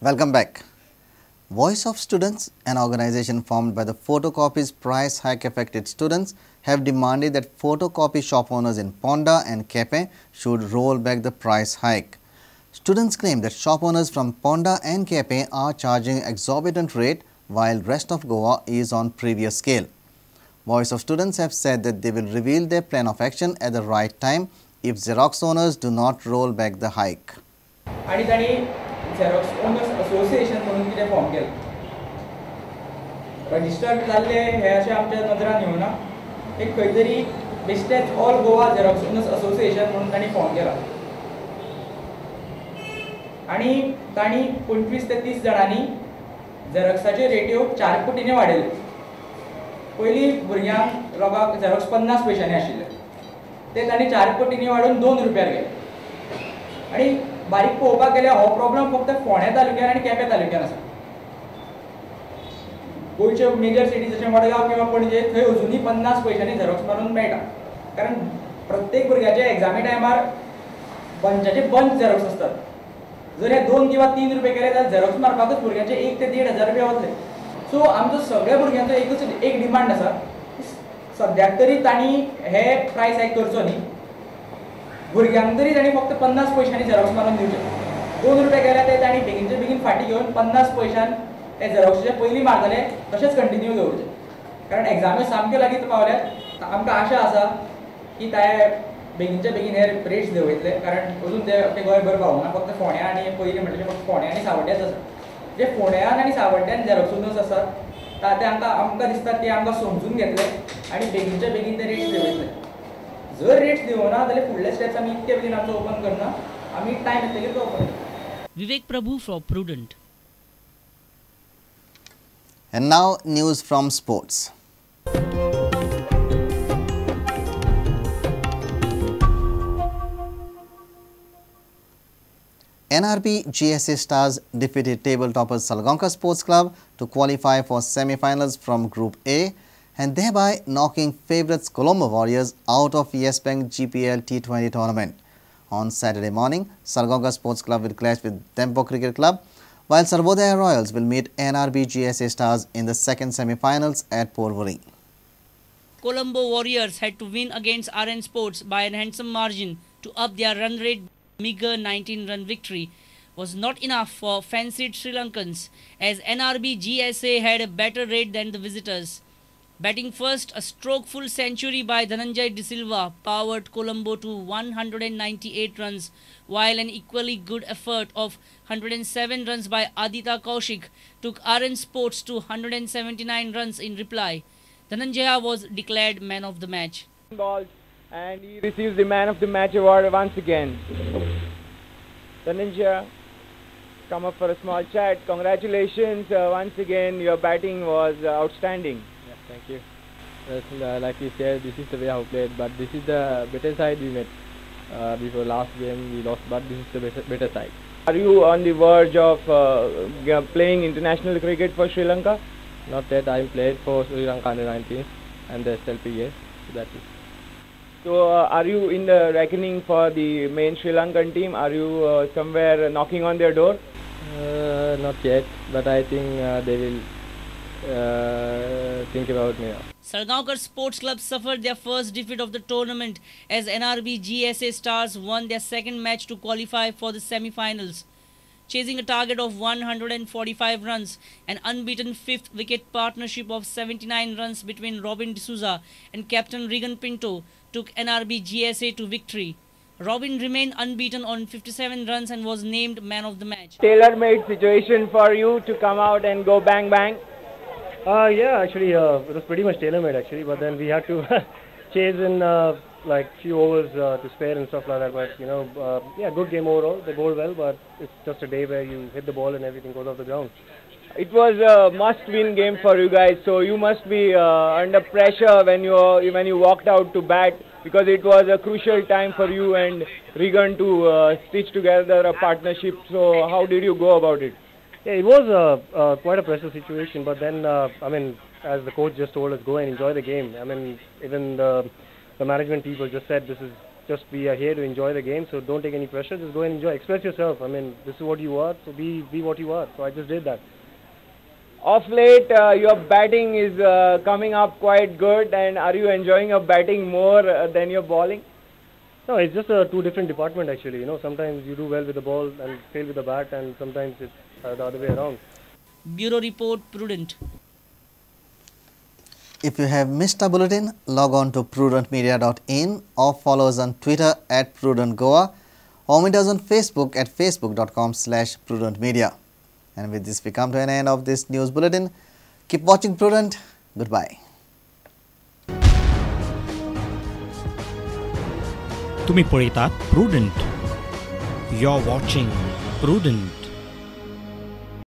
Welcome back. Voice of Students, an organization formed by the photocopies price hike affected students, have demanded that photocopy shop owners in Ponda and Quepem should roll back the price hike. Students claim that shop owners from Ponda and Quepem are charging exorbitant rate while rest of Goa is on previous scale. Voice of Students have said that they will reveal their plan of action at the right time if Xerox owners do not roll back the hike. आणि तांणी Xerox owners association म्हणून कितें form केलें, registered जाल्ले हे अशें आमच्या नदरान येवना, एक खंय तरी बेश्टेच all Goa xerox owners association म्हणून तांणी फॉर्म केला आनी तांणी 25 ते 30 जाणांनी झेरॉक्साच्यो रेट्यो 4 पटीने वाडयल्यो. पयलीं भुरग्यांक लोकांक झेरॉक्स 50 पयशांनी आशिल्ले, ते तांणी 4 पटींनी वाडोवन 2 रुपयार गेले. आनी बारीक पळोवपाक गेल्यार हो प्रॉब्लम फक्त फोंड्या तालुक्यान आनी केपें तालुक्यान आसा. गोंयच्यो मेजर सिटी जशें मडगांव किंवा पणजे थंय अजुनूय 50 पयशांनी झेरॉक्स मारून मेळटा, कारण प्रत्येक भुरग्याचे एग्जामी टायमार बंचाचे बंच झेरॉक्स आसतात. जर हे 2 किंवा 3 रुपये केले जाल्यार झेरॉक्स मारपाकच भुरग्यांचे 1 ते 1.5 हजार रुपया वतले. सो आमचो सगळ्या भुरग्यांचो एकूच एक डिमांड आसा, सद्याक तरी तांणी हे प्रायस हायक करचो न्ही, भुरग्यांक तरी तांणी फक्त 50 पयशांनी झेरॉक्स मारून दिवचे. 2 रुपया गेल्यार ते तांणी बेगीनचे बेगीन फाटीं घेवन 50 पयशान ते झेरॉक्साचे पयलीं मारताले तशेंच कंटिन्यू दवरचे, कारण एग्जाम्यो सामक्यो लागीं पावल्यात. आमकां आशा आसा की ते बेगीनच्या बेगीन हे रेट्स देंवयतले, कारण अजून ते गोंयभर पावूंक ना, फक्त फोंड्या आनी पयलीं म्हणल्यार फक्त फोंड्या आनी सावड्ड्याच आसा. जे फोंड्यान आनी सावड्ड्यान झेरॉक्स ओनर्स आसात ते आमकां दिसता ते आमकां समजून घेतले आनी बेगीनच्या बेगीन ते रेट्स देंवयतले. जर रेट्स देंवना जाल्यार फुडले स्टेप्स आमी इतके बेगीन आमचो ओपन करना, आमी टायम येतकीर तो open. Vivek Prabhu for Prudent. And now news from sports. NRB GSA Stars defeated table toppers Salgaonkar Sports Club to qualify for semi-finals from Group A and thereby knocking favourites Colombo Warriors out of Yes Bank GPL T20 tournament. On Saturday morning, Salgaonkar Sports Club will clash with Dempo Cricket Club, while Sarvodaya Royals will meet NRB GSA Stars in the second semi-finals at Porvorim. Colombo Warriors had to win against RN Sports by a handsome margin to up their run rate. Meager 19-run victory was not enough for fancied Sri Lankans, as NRB GSA had a better rate than the visitors. Batting first, a stroke-full century by Dhananjay De Silva powered Colombo to 198 runs, while an equally good effort of 107 runs by Aditya Kaushik took RN Sports to 179 runs in reply. Dhananjaya was declared man of the match. Balls. And he receives the man of the match award once again. Dhananjaya, come up for a small chat. Congratulations once again, your batting was outstanding. Yeah, thank you. Like you said, this is the way I played, but this is the better side we met. Before last game we lost, but this is the better side. Are you on the verge of playing international cricket for Sri Lanka? Not yet. I played for Sri Lanka under 19 and the SLPA, so that is. So, are you in the reckoning for the main Sri Lankan team? Are you somewhere knocking on their door? Not yet, but I think they will think about me. Salgaonkar Sports Club suffered their first defeat of the tournament as NRB GSA Stars won their second match to qualify for the semi-finals. Chasing a target of 145 runs, an unbeaten fifth wicket partnership of 79 runs between Robin D'Souza and captain Regan Pinto took NRB GSA to victory. Robin remained unbeaten on 57 runs and was named man of the match. Tailor-made situation for you to come out and go bang bang? Yeah, actually, it was pretty much tailor-made actually, but then we had to chase in like few overs to spare and stuff like that. But you know, yeah, good game overall. They bowled well, but it's just a day where you hit the ball and everything goes off the ground. It was a must-win game for you guys, so you must be under pressure when you walked out to bat, because it was a crucial time for you and Regan to stitch together a partnership. So how did you go about it? Yeah, it was quite a pressure situation, but then I mean, as the coach just told us, go and enjoy the game. I mean, even the management people just said this is Just we are here to enjoy the game, so don't take any pressure. Just go and enjoy. Express yourself. I mean, this is what you are, so be what you are. So I just did that. Off late, your batting is coming up quite good, and are you enjoying your batting more than your bowling? No, it's just two different department actually. You know, sometimes you do well with the ball and fail with the bat, and sometimes it's the other way around. Bureau Report, Prudent. If you have missed a bulletin, log on to prudentmedia.in or follow us on Twitter at prudentgoa or meet us on Facebook at facebook.com/prudentmedia. And with this, we come to an end of this news bulletin. Keep watching Prudent. Goodbye. तुम्ही पळयतात Prudent. You are watching Prudent.